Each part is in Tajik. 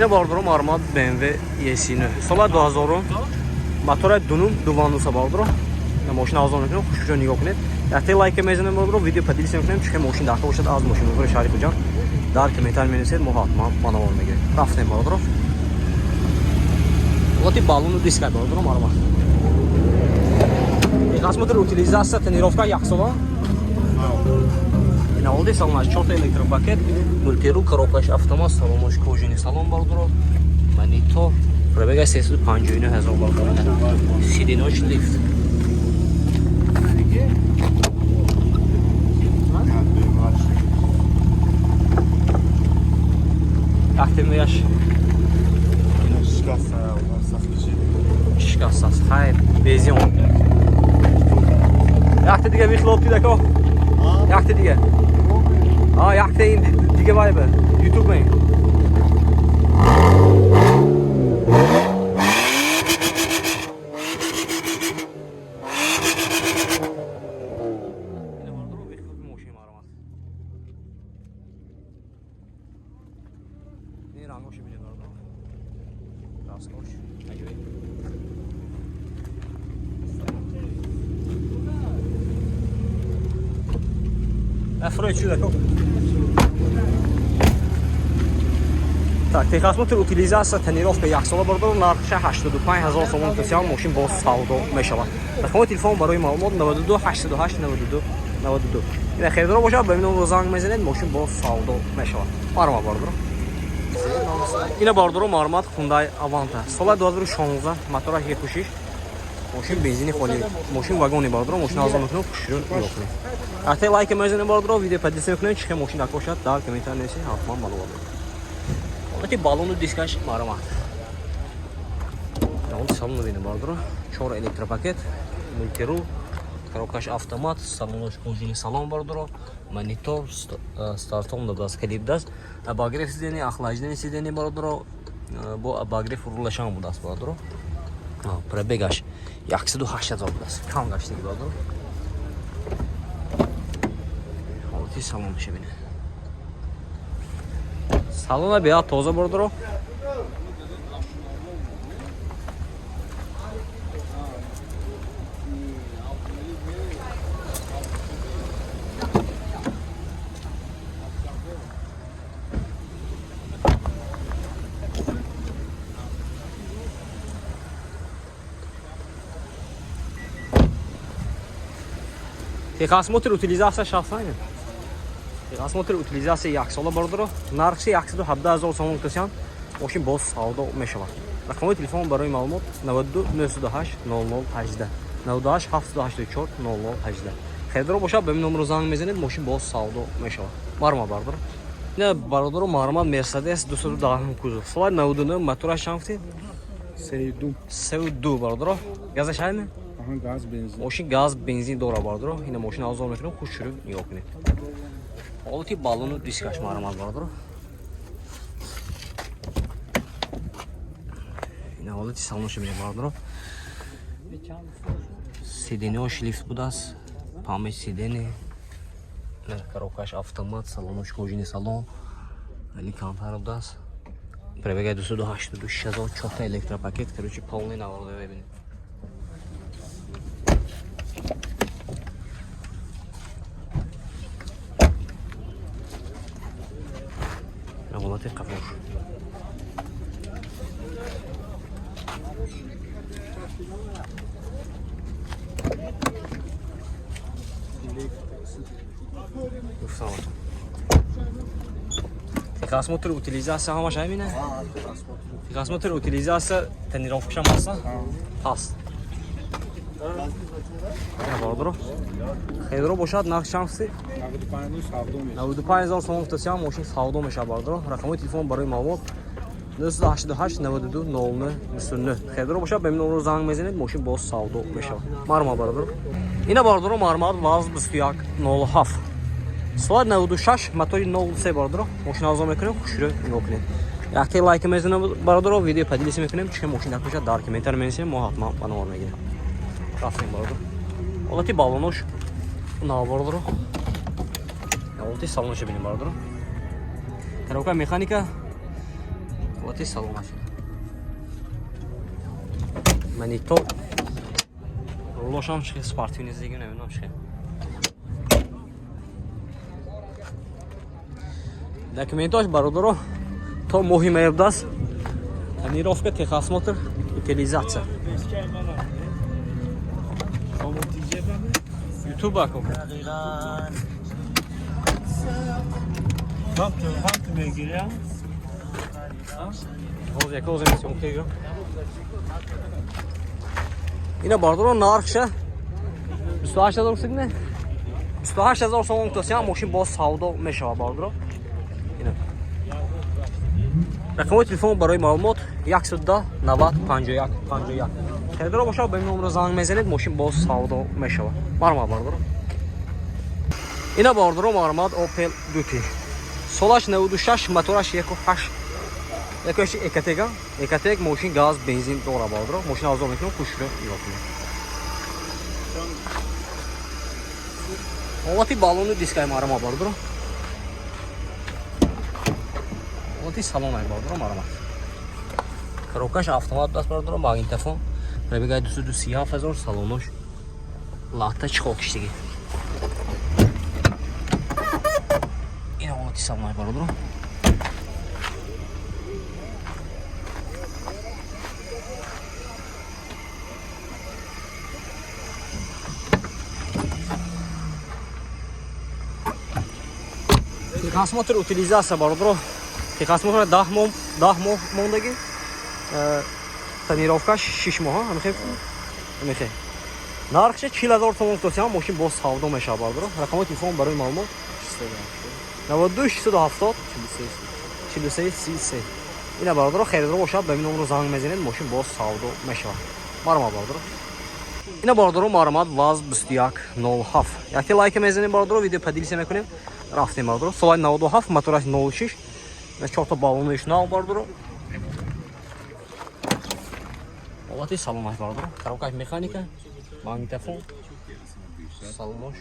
Ина бародаро, мармат BMW E39 сола 2000, мотора дунум дувануса бародаро. Ина мошина азон мекунем, хушбушо нигоҳ кунед. Яхте лайка мезанем бародаро, видео поделиться мекунем, чунки мошин дахта бошад аз мошин бозори шаҳри Хуҷанд. Дар комментарий менависед, мо ҳатман ба навор мегирем. Рафтем бародаро. Ҳолати баллону диска бародаро мармат. Техосмотр, утилизация, тонировка яксола. Ина олди салонаш чорта электропакет, мультирул, коробкаш автомат, салонаш кожаный салон бародаро. Монитор, пробега 359 ҳазор бародаро. Сиденош лифт. Яхтемияш шикастааст. Хайр, безион. Яхте дига выхлоп дидако. Яхте дига. А, яхте ин дига вайбе. YouTube мен. Ина бародаро, выхлопи мошин маромад. Ин рангошо бинед бародаро. Краскош. Аҷоиб. Афрои чӣ дако? Так, техосмотр, утилизация, тонировка яксола бародаро, нархша 85 ҳазор сомон тусиям, мошин боз савдо мешавад. Рақами телефон барои маълумот 92 808 92 92. Ина харидоро бошад, ба ин занг мезанед, мошин боз савдо мешавад. Марҳамат бародаро. Ина бародаро, марҳамат Hyundai Avanta. Сола 2016, мотораш 1.6. Мошин бензини холи. Мошин вагони бародаро, мошин азон мекунем, хушрӯ нигоҳ кунед. Ҳатте лайк мезанем бародаро, видео поделиться мекунем, чӣ мошин дака бошад, дар комментарий нависед, ҳатман маълумот медиҳем. Ҳолати баллону дискаш марҳамат. Ҳолати салону бинем бародаро. Чор электропакет, мультирул, коробкаш автомат, салонош кожаный салон бародаро, монитор, стартом додааст, клип даст, обогрев сиденья, охлаждение сиденья бародаро, бо обогрев рулашам будааст бародаро. Пробегаш 108 ҳазор будааст. Кам гаштаги бародаро. Ҳолати салонша бинед. Салона беҳад тоза бародаро. Техосмотр, утилизация шахсайне. Техосмотр, утилизация яксола бародаро. Нархши 117 ҳазор сомон касян. Мошин боз савдо мешавад. Рақамҳои телефон барои маълумот 92 908 00 18 98 784 00 18. Харидоро бошад, ба ин номро занг мезанед, мошин боз савдо мешавад. Марҳамат бародаро. Ина бародаро, марҳамат Мерседес 210 кузов. Сола 99, мотораш чанд гуфтед? Се ду. 32 бародаро. Газаш ҳайме? Аҳа, газ, бензин. Мошин газ, бензин дора бародаро. Ина мошин азор мекунем, хушрӯ нигоҳ кунед. Ҳолати баллону дискаш марҳамат бародаро. Ина ҳолати салонша бинед бародаро. Сиденьош лифт будааст, память сиденье, коробкаш автомат, салонош кожаный салон, алькантара будааст. Пробега 286 ҳазор, чорта электропакет, короче, полный наворда бибинед. Ҳолати қафош. Гуфтам. Техосмотр, утилизация ҳамаш ҳамина? Техосмотр, утилизация, тонировкашам ҳаста? Ҳаст. Бародаро. Хелро бошад, нарх шамси 95 савдо мешавад. 95 ҳазор сомон гуфтасиам, мошин савдо мешавад бародаро. Рақамҳои телефон барои маълумот 988 92 09 29. Хелро бошад, ба ин номро занг мезанед, мошин боз савдо мешавад. Марҳамат бародаро. Ина бародаро, марҳамат ВАЗ 21 07. Соат 96, мотори 03 бародаро. Мошин азо мекунем, хушрӯ нигоҳ кунед. Яхте лайк мезанем бародаро, видео поделиться мекунем, чӣ мошин дак бошад, дар комментарий менависем, мо ҳатман ба навор мегирем. Рафтем бародаро. Ҳолати баллонош нав бародаро. Ҳолати салоноша бинем бародаро. Коробка механика. Ҳолати салонаш. Монитор. Рулошам чихе спортивный зиги намедонам чихе. Документош бародаро то моҳи май будаст. Тонировка, техосмотр, утилизация. Ютуб ако. Ҳозир як ҳозир съёмка гирам. Ина бародаро нархша 28 ҳазор сид не? 28 ҳазор сомон гуфтасиам, мошин боз савдо мешавад бародаро. Ина. Рақамҳои телефон барои маълумот 110 90 51 51. Харидоро бошад, ба ин номро занг мезанед, мошин боз савдо мешавад. Марҳамат бародаро. Ина бародаро марҳамат Opel Duty. Солаш 96, мотораш 1.8. Якаш Экотека, Экотек мошин газ, бензин дора бародаро. Мошин арзон мекунам, хушро нигоҳ кунед. Ҳолати баллону дискай марҳамат бародаро. Ҳолати салонай бародаро марҳамат. Коробкаш автомат даст бародаро, магнитофон. Пробегай 237 ҳазор, салонош латта чӣ киштиги. Ин ҳолати салонай бародаро. Техосмотр, утилизация бародаро. Техосмотр 10 моҳ, 10 моҳ мондагӣ. Тонировкаш 6 моҳ, ҳамихе? Ҳамихе. Нархша 40 ҳазор сомон гуфтасиам, мошин боз савдо мешавад бародаро. Рақамҳои телефон барои маълумот 92 670 43 33. Ина бародаро харидор бошад, ба ин номро занг мезанед, мошин боз савдо мешавад. Марҳамат бародаро. Ина бародаро марҳамат ВАЗ 2107. Якте лайк мезанем бародаро, видео поделиться мекунем. Рафтем бародаро. Солай 97, мотораш 06. На чорта баллонаш нав бародаро. Ҳолати салонаш бародаро. Коробкаш механика, магнитофон, салонош.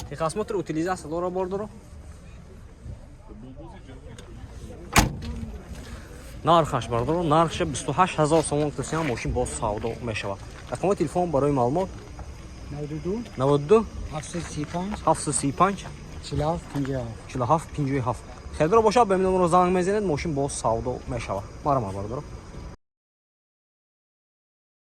Техосмотр, утилизация дора бародаро. Нархаш бародаро, нархша 28 ҳазор сомон гуфтасиам, мошин боз савдо мешавад. Рақамҳои телефон барои маълумот 92 92 735 735 47 57. 47 57. Харидор бошад, ба ин номро занг мезанед, мошин боз савдо мешавад. Марҳамат бародаро.